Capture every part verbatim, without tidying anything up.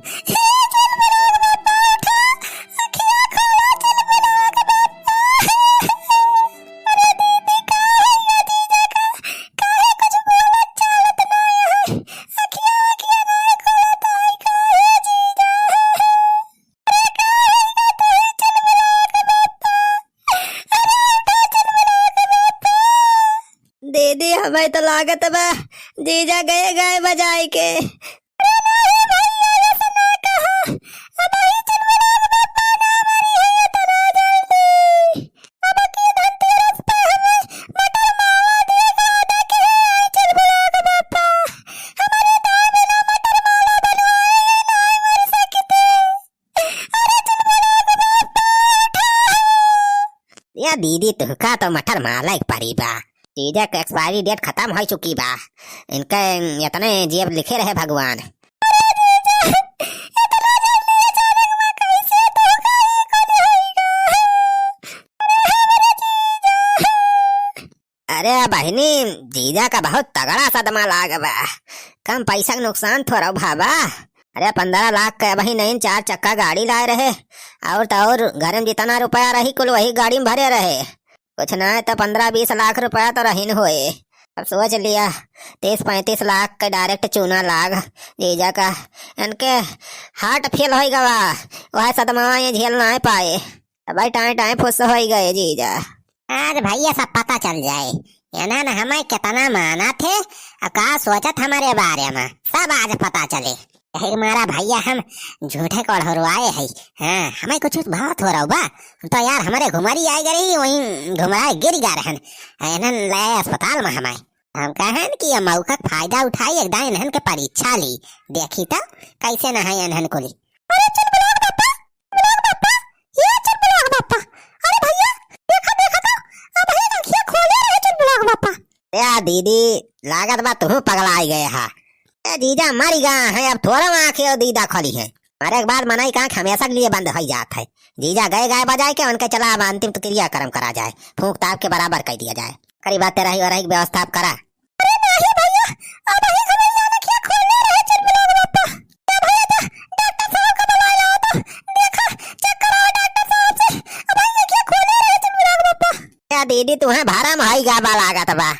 हे चुलबुलाक बप्पा, उठा, अखिया खोला चुलबुलाक बप्पा। अरे दीदी, का है ये जीजा का? काहे कुछ बोलत चालत नाय है? अखिया, अखिया नाय खोलत है, का है जीजा? अरे का है ये तू चुलबुलाक बप्पा? अरे उठा चुलबुलाक बप्पा। दीदी, हमें तो लागत बा जीजा गए गाय बजाए के। अरे नाही भैया, ऐसे ना कहा। अबही चुलबुलाक बप्पा ना मरी है इतना जल्दी। अब की धनतेरस पे हमें मटर मावा देगा, देखे चुलबुलाक बप्पा। हमारे दाई बिना मटर मावा बनवाए नहीं मर सकते। अरे चुलबुलाक बप्पा, उठा। या दीदी, तुहका तो मटर मावा के परी बा। जीजा के expiry date खतम होइ चुकी बा। इनके इतने जेब लिखे रहे भगवान। अरे बहिनी, जीजा का बहुत तगड़ा सदमा लाग बा। कम पैसा के नुकसान थोड़ा भा बा। अरे पन्द्रह लाख के अबही नई चार चक्का गाड़ी लाए रहे, और तो और घर में जितना रुपया रही कुल वही गाड़ी में भरे रहे। कुछ ना तो पन्द्रह बीस लाख रुपया तो रहीन होए। अब सोच लिया, तीस पैंतीस लाख के direct चूना लाग जीजा का। इनके heart fail होइ गवा, वह सदमा ये झेल ना पाए। अब भाई टाए टाए फुस होइ गए जीजा। आज भैया सब पता चल जाए, इन्हन हमें कितना मानत है और का सोचत हमारे बारे में, सब आज पता चले। यही मारा भैया हम झूठे कड़हरुआए है। हाँ, हमें कुछ बहुत हो रहा बा। हम तो यार हमारे घुमरी आए गए रही, वहीं घुमराए गिर गए रहन। इन्हन ले अस्पताल में हमें। हम कहन कि ये मौका के फायदा उठाई, एक दाई इन्हन के परीक्षा ली, देखी तो कैसे न है इन्हन को ली। अरे चुलबुलाक बप्पा, चुलबुलाक बप्पा, ये चुलबुलाक बप्पा। अरे भैया, देखा, देखा तो, अबही अखिया खोले रहे चुलबुलाक बप्पा। या दीदी, लागत बा तुहू पगलाई गए हा। ए जीजा मरी गा है, अब थोड़ा आँखें और दीदा खोली है। मरे के बाद मनई का आँख हमेशा के लिए बंद होइ जात है। जीजा गए गाय बजाए के, उनके चला अब अंतिम तो क्रियाक्रम करा जाए, फूंक ताप के बराबर कर दिया जाए। करी बातें रही और रही के व्यवस्था आप करा। अरे नाही भैया, अबही हमारी आँखिया खोलने रहे चुलबुलाक बप्पा। ए भैया जा, डॉक्टर साहब का बुलाए लाओ तो। देखा, check कराओ डॉक्टर साहब से। अबही आँखिया खोलने रहे चुलबुलाक बप्पा। ए दीदी, तुहें भरम हई गा बा लागत बा।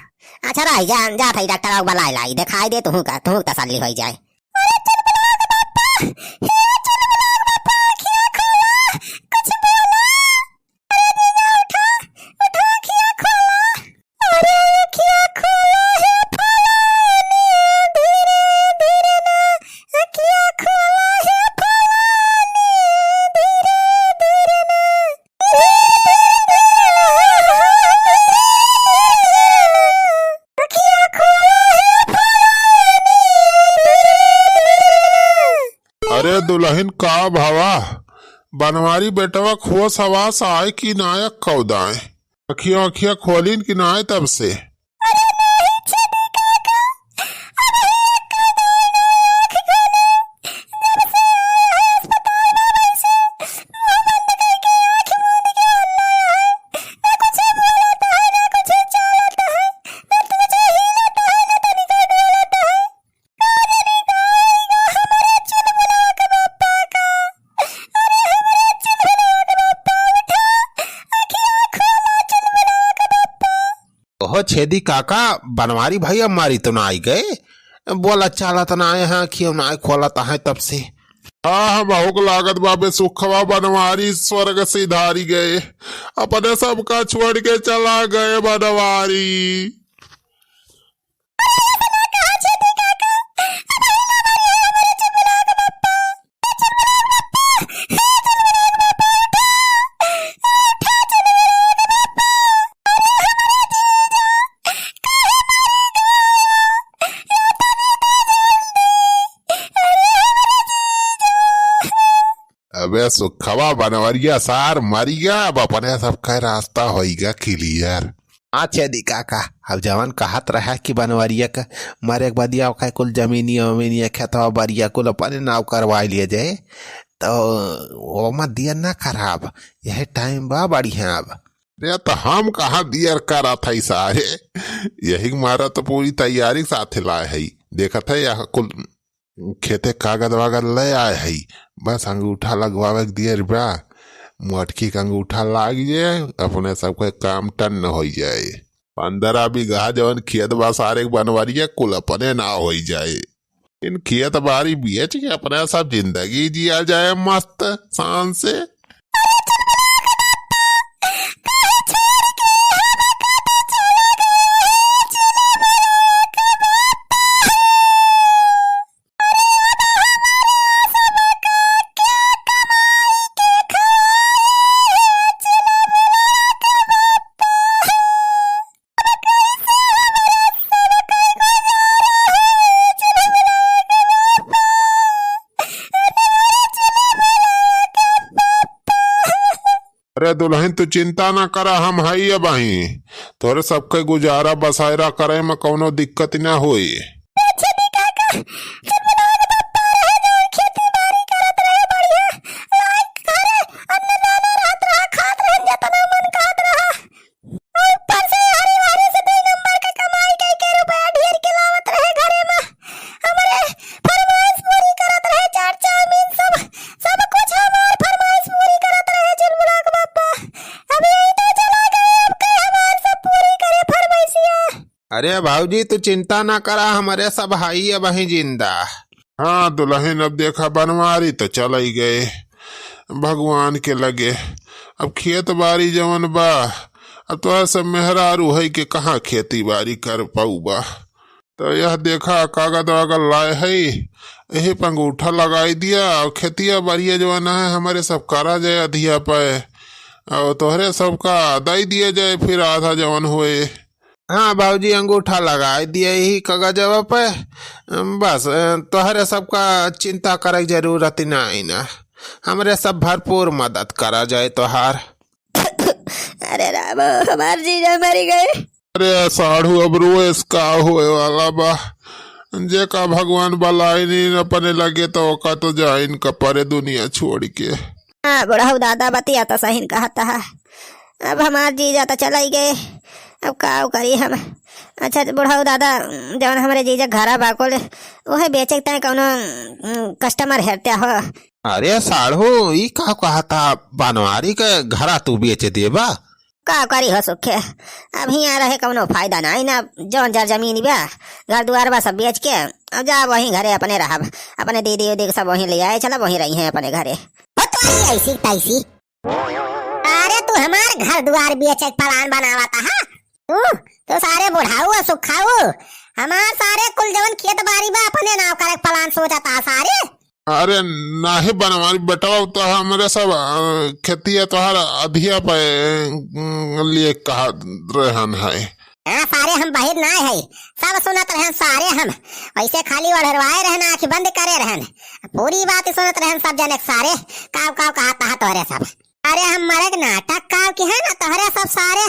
अच्छा रही जा, जात हई डॉक्टर साहब बुलाए लाई, देखाई दे तुहू का, तुहू तसल्ली होइ जाए। अरे चुलबुलाक बप्पा, हे चुलबुलाक बप्पा, आँखिया खोला, कुछ बोला। अरे जीजा उठा, उठा, अखिया खोला। अरे अखिया खोला हे फलानी, धीरे धीरे ना, अखिया खोला हे फलानी, धीरे धीरे ना, धीरे धीरे ना, धीरे धीरे ना, अखिया खोला हे फलानी, धीरे धीरे ना। अरे दुलहिन, का भवा? बनवारी बेटवा के होस हवास आए कि नाय कौदाए? अखिया अखिया खोलिन कि नाय तब से? अरे नाही छेदी काका, अबही एक दाई ना आँख खोले। जब से आया है अस्पताल में वैसे मुँह बंद करके आँख मूंद के हल्ला है। ना कुछ बोलत है, ना कुछ चालत है, ना तुझे हिलत है, ना तनिको डोलत है। ओहो छेदी काका, बनवारी भैया मारी तो ना आई गए, बोला चालत ना आए हैं, अखियों ना आए खोलत है तब से। आह, बहुत लागत बाबे सुखवा बनवारी स्वर्ग सिधारी गए, अपने सबका छोड़ के चला गए बनवारी। अबे सुखवा बनवरिया सार मरिया, अब अपने सबका रास्ता होइगा clear। हाँ छेदी काका, अब जवन कहत रहा कि बनवरिया का मरे के बदिया ओका कुल जमीनिया वमीनिया खेतवा बरिया कुल अपने नाव करवाई लिया जाए, तो ओमा दिया ना खराब, यही time बा बढ़िया। अब रे तो हम कहाँ दियर करत है सारे, यही मारा तो पूरी तैयारी के साथ लाए है। देखत है यह कुल खेते कागद वागद ले आए हई, बस अंगूठा लगवावे के दिए बा। मोटकी के अंगूठा लाग जाए, अपने सबके काम टन्न होइ जाए। पन्द्रह बीघा जवन खेत बा सारे के बनवरिया कुल अपने नाव होइ जाए। इन खेत बारी बेच के अपने सब जिंदगी जिया जाए मस्त शान से। अरे दुलहिन, तू चिंता ना करा, हम हई अबहीं। तोहरे सबके गुजारा बसायरा करे में कउनो दिक्कत ना होई। अरे भाउजी, तू चिंता ना करा, हमरे सब हई अबहीं जिंदा। हाँ दुलहिन, अब देखा बनवारी तो चलइ गए भगवान के लगे। अब खेत बारी जवन बा, अब तोहरे सब मेहरारू हई के कहाँ खेती बारी कर पउबा। तो यह देखा कागद वागद लाए हई, यही पे अंगूठा लगाई दिया और खेतिया बारिया जवन है हमरे सब करा जाए अधिया पे, और तोहरे सबका दई दिया जाए फिर आधा जवन होए। हाँ बाबूजी, अंगूठा लगाई दिया यही कागजवा पे। बस, तोहरे सबका चिंता करे के जरूरत नाहीं ना, हमरे सब भरपूर मदद करा जाए तोहार। अरे राम, हमार जीजा मरी गए। अरे साढ़ू, अब रोएस का होए वाला बा? जेका भगवान बलाइन अपने लगे तो ओका तो जाइन का परे दुनिया छोड़ के। हाँ बुढ़ऊ दादा, बतिया तो सही कहत है। अब हमार जीजा तो चलइ गए, अब का करी हम? अच्छा बुढ़ऊ दादा, जवन हमरे जीजा घरा बा कुल, उहे बेचे के ताईं कउनो, उम, कस्टमर हेरते हो। अरे साढ़ू, ई का कहता, बनवारी के घरा तू बेच देबा? का करी हो सुखे, अब हियाँ रहे कउनो फायदा नाहीं ना, जवन जर जमीन बा, घर दुआर बा सब बेच के, अब जा वहीं घरे अपने रहब, अपने दीदी उदी के सब वहीं ले आए, चला वहीं रही हैं अपने घरे। हो तो आई ऐसी तैसी। अरे तू हमार घर दुआर बेचे के प्लान बनावत हा? तू, तू सारे बुढ़ऊ और सुखाऊ, हमार सारे कुल जवन खेत बारी बा अपने नाव करे के प्लान सोचत हा सारे। अरे नाहीं बनवारी बेटवा, तो हमरे सब, अ, खेतिया तोहार अधिया पे, अ, लिए कहा रहन है। हाँ सारे, हम बहिर नाहीं है, सब सुनत रहन सारे हम। वैसे खाली ओढ़रवाए रहन, आँख बंद करे रहन, पूरी बात सुनत रहन सब जने सारे। काव काव कहत हा तोहरे सब। अरे हम मरे के नाटक काव की है ना, तोहरे सब सारे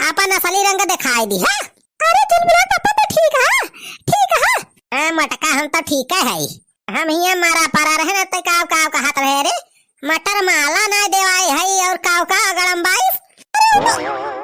आपन असली रंग दिखाई दी है। अरे झुलमुला पापा तो ठीक है, ठीक है। हाँ मोटका, हम तो ठीक है, हम हियाँ मारा पारा रहे ना, तो काव काव कहत रहे रे, मटर माला ना देवाई है और काव काव गरम बाईस।